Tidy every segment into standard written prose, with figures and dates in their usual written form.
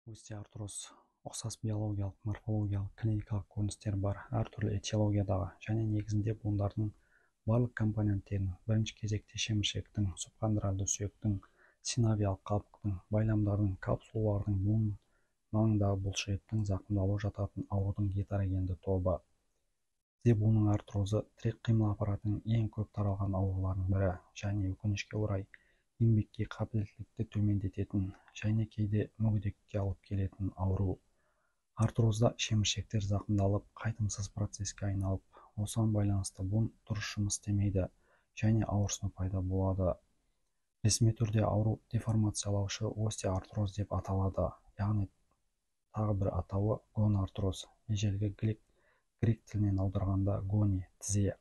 Остеоартроз ұқсас биологиялық, морфологиялық, клиникалық көріністері бар әртүрлі этиологиядағы және негізінде буындардың барлық компоненттерінің, бірінші кезекте шеміршектің, субхондральды сүйектің, синовиалды қабықтың, байламдардың, капсулалардың, буын маңындағы бұлшықеттің зақымдалуы жататын аурудың гетерогенді тобы. Тізе буынының артрозы тірек-қимыл аппаратының ең көп таралған ауруларының бірі және, өкінішке орай, еңбекке қабілеттілікті төмендететін және кейде мүгедектікке алып келетін ауру. Артрозда шеміршектер зақымдалып, қайтымсыз процеске айналып, осыған байланысты буын дұрыс жұмыс істемейді және ауырсыну пайда болады. Ресми түрде ауру деформациялаушы остеоартроз деп аталады, яғни тағы бір атауы гонартроз, ежелгі грек тілінен аударғанда гони – тізе.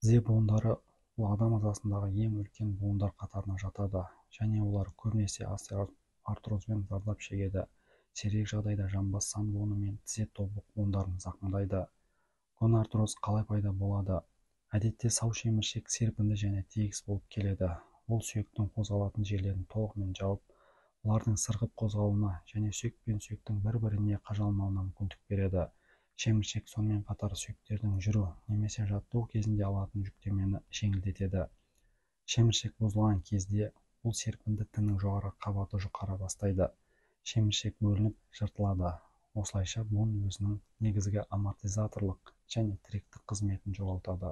Тізе буындары бұл адам ағзасындағы ең үлкен буындар қатарына жатады және олар көбінесе остеоартрозбен зардап шегеді, сирек жағдайда жамбас сан буыны мен тізе тобық буындарын зақымдайды. Гонартроз қалай пайда болады? Әдетте сау шеміршек серпінді және тегіс болып келеді. Ол сүйектің қозғалатын жерлерін толығымен жауып, олардың сырғып қозғалуына және сүйек пен сүйектің бір-біріне қажалмауына мүмкіндік береді. Шеміршек сонымен қатар сүйектердің жүру немесе жаттығу кезінде алатын жүктемені жеңілдетеді. Шеміршек бұзылған кезде бұл серпінді тіннің жоғарғы қабаты жұқара бастайды. Шеміршек бөлініп, жыртылады. Осылайша буын өзінің негізгі амортизаторлық және тіректік қызметін жоғалтады.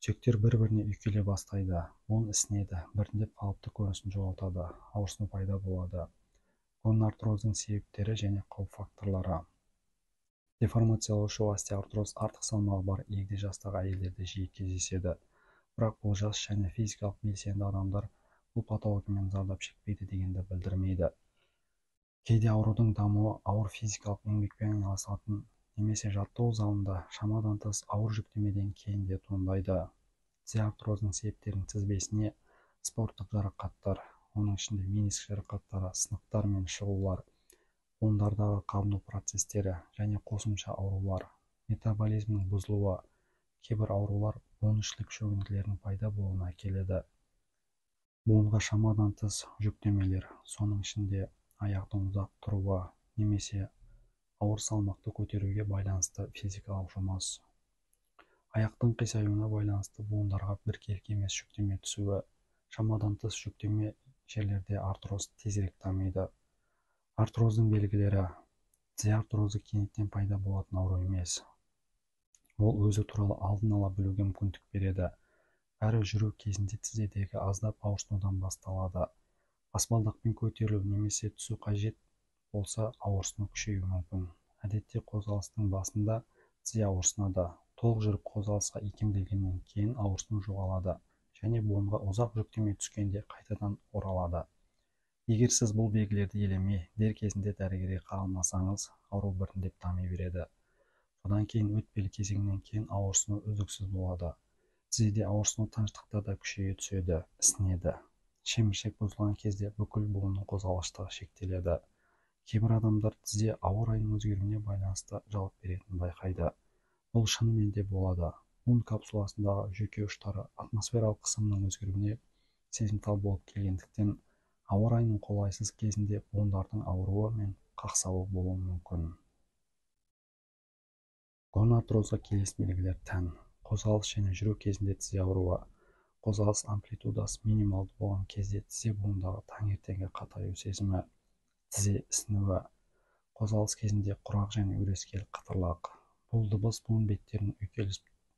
Сүйектер бір-біріне үйкеле бастайды, буын ісінеді, біртіндеп қалыпты көрінісін жоғалтады, ауырсыну пайда болады. Гонартроздың себептері және қауіп факторлары. Деформациялаушы остеоартроз артық салмағы бар егде жастағы әйелдерде жиі кездеседі. Бірақ бұл жас және физикалық белсенді адамдар бұл патологиямен зардап шекпейді дегенді білдірмейді. Кейде аурудың дамуы ауыр физикалық еңбекпен айналысатын немесе жаттығу залында шамадан тыс ауыр жүктемеден кейін де туындайды. Тізе артрозының себептерінің тізбесіне спорттық жарақаттар, оның ішінде мениск жарақаттары, сынықтар мен шығулар, буындардағы қабыну процестері және қосымша аурулар, метаболизмнің бұзылуы, кейбір аурулар буынішілік шөгінділердің пайда болуына әкеледі. Буынға шамадан тыс жүктемелер, соның ішінде аяқтың ұзақ тұруы немесе ауыр салмақты көтеруге байланысты физикалық жұмыс, аяқтың қисаюына байланысты буындарға біркелкі емес жүктеме түсуі, шамадан тыс жүктеме жерлерде артроз тезірек дамиды. Артроздың белгілері. Тізе артрозы кенеттен пайда болатын ауру емес. Ол өзі туралы алдын ала білуге мүмкіндік береді. Бәрі жүру кезінде тізедегі аздап ауырсынудан басталады. Баспалдақпен көтерілу немесе түсу қажет болса, ауырсыну күшеюі мүмкін. Әдетте қозғалыстың басында тізе ауырсынады. Толық жүріп қозғалысқа икемделгеннен кейін ауырсыну жоғалады және буынға ұзақ жүктеме түскенде қайтадан оралады. Егер сіз бұл белгілерді елемей, дер кезінде дәрігерге қаралмасаңыз, ауру біртіндеп дами береді. Содан кейін өтпелі кезеңнен кейін ауырсыну үздіксіз болады. Тізеде ауырсыну тыныштықта да күшейе түседі, ісінеді. Шеміршек бұзылған кезде бүкіл буынның қозғалғыштығы шектеледі. Кейбір адамдар тізе ауа райының өзгеруіне байланысты жауап беретінін байқайды. Бұл шынымен де болады. Буын капсуласындағы жүйке ұштары атмосфералық қысымның өзгеруіне сезімтал болып келгендіктен, ауа райының қолайсыз кезінде буындардың ауыруы мен қақсауы болуы мүмкін. Гонартрозға келесі белгілер тән: қозғалыс және жүру кезінде тізе ауруы, қозғалыс амплитудасы минималды болған кезде тізе буындағы таңертеңгі қатаю сезімі, тізе ісінуі, қозғалыс кезінде құрғақ және өрескел қытырлақ. Бұл дыбыс буын беттерінің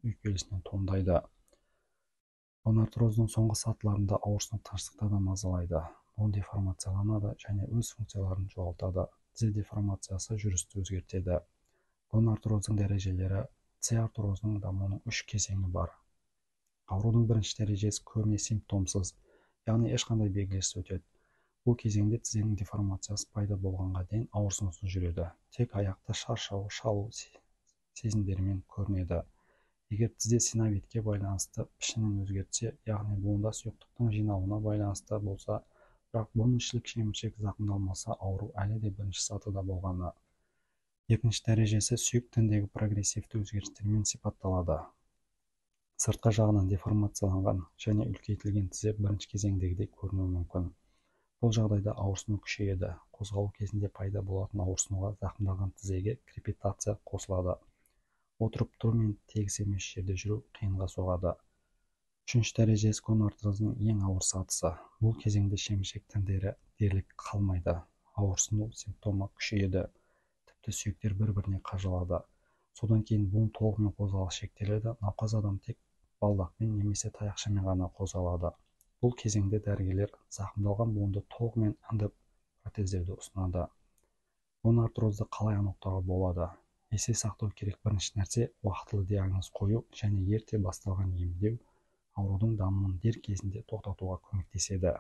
үйкелісінен туындайды. Гонартроздың соңғы сатыларында ауырсыну тыныштықта да мазалайды. Буын деформацияланады және өз функцияларын жоғалтады. Тізе деформациясы жүрісті өзгертеді. Гонартроздің дәрежелері. Тізе артрозының дамуының үш кезеңі бар. Аурудың бірінші дәрежесі көбіне симптомсыз, яғни ешқандай белгісіз өтеді. Бұл кезеңде тізенің деформациясы пайда болғанға дейін ауырсынусыз жүреді. Тек аяқта шаршау, шалу сезімдерімен көрінеді. Егер тізе синовитке байланысты пішінін өзгертсе, яғни буында сұйықтықтың жиналуына байланысты болса, бірақ буынішілік шеміршек зақымдалмаса, ауру әлі де бірінші сатыда болғаны. Екінші дәрежесі сүйек тіндегі прогрессивті өзгерістермен сипатталады. Сыртқы жағынан деформацияланған және үлкейтілген тізе бірінші кезеңдегідей көрінуі мүмкін. Бұл жағдайда ауырсыну күшейеді. Қозғалу кезінде пайда болатын ауырсынуға зақымдалған тізеге крепитация қосылады. Отырып тұру мен тегіс емес жерде жүру қиынға соғады. Үшінші дәрежесі гонартрозының ең ауыр сатысы. Бұл кезеңде шеміршек тіндері дерлік қалмайды. Ауырсыну симптомы күшейеді. Тіпті сүйектер бір-біріне қажалады. Содан кейін буын толығымен қозғалысы шектеледі. Науқас адам тек балдақпен немесе таяқшамен ғана қозғалады. Бұл кезеңде дәрігерлер зақымдалған буынды толығымен індіп протездеуді ұсынады. Гонартрозды қалай анықтауға болады? Есте сақтау керек бірінші нәрсе уақытылы диагноз қою және ерте басталған емдеу аурудың дамуын дер кезінде тоқтатуға көмектеседі.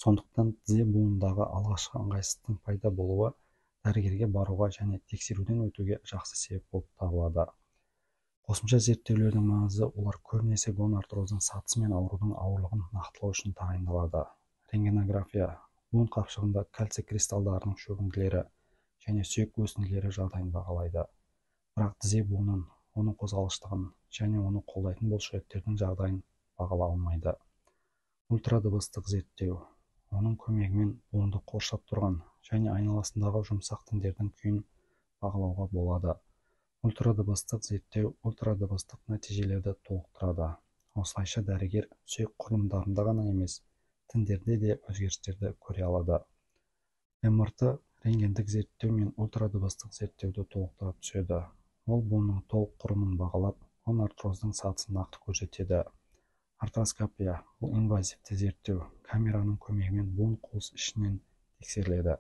Сондықтан тізе буынындағы алғашқы ыңғайсыздықтың пайда болуы дәрігерге баруға және тексеруден өтуге жақсы себеп болып табылады. Қосымша зерттеулердің маңызы олар көбінесе гонартроздың сатысы мен аурудың ауырлығын нақтылау үшін тағайындалады. Рентгенография буын қапшығында кальций кристалдарының шөгінділері және сүйек өсінділері жағдайын бағалайды. Бірақ тізе буынын, оның қозғалғыштығын және оны қолдайтын бұлшықеттердің жағдайын бағалай алмайды. Ультрадыбыстық зерттеу оның көмегімен буынды қоршап тұрған және айналасындағы жұмсақ тіндердің күйін бағалауға болады. Ультрадыбыстық зерттеу ультрадыбыстық нәтижелерді толықтырады. Осылайша дәрігер сүйек құрылымдарында ғана емес, тіндерде де өзгерістерді көре алады. МРТ рентгендік зерттеу мен ультрадыбыстық зерттеуді толықтыра түседі. Ол буынның толық құрылымын бағалап, гонартроздың сатысын нақты көрсетеді. Артроскопия бұл инвазивті зерттеу, камераның көмегімен буын қуыс ішінен тексеріледі.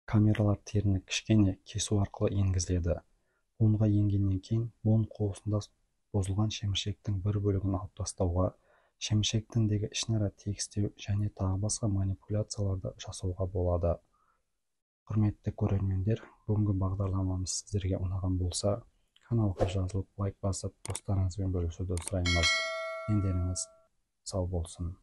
Камералар теріні кішкене кесу арқылы енгізіледі. Буынға енгеннен кейін буын қуысында бұзылған шеміршектің бір бөлігін алып тастауға, шеміршек тіндегі ішінара тегістеу және тағы басқа манипуляцияларды жасауға болады. Құрметті көрермендер, бүгінгі бағдарламамыз сіздерге ұнаған болса, каналға жазылып, лайк басып, достарыңызбен бөлісуді сұраймыз. Дендеріңіз сау болсын.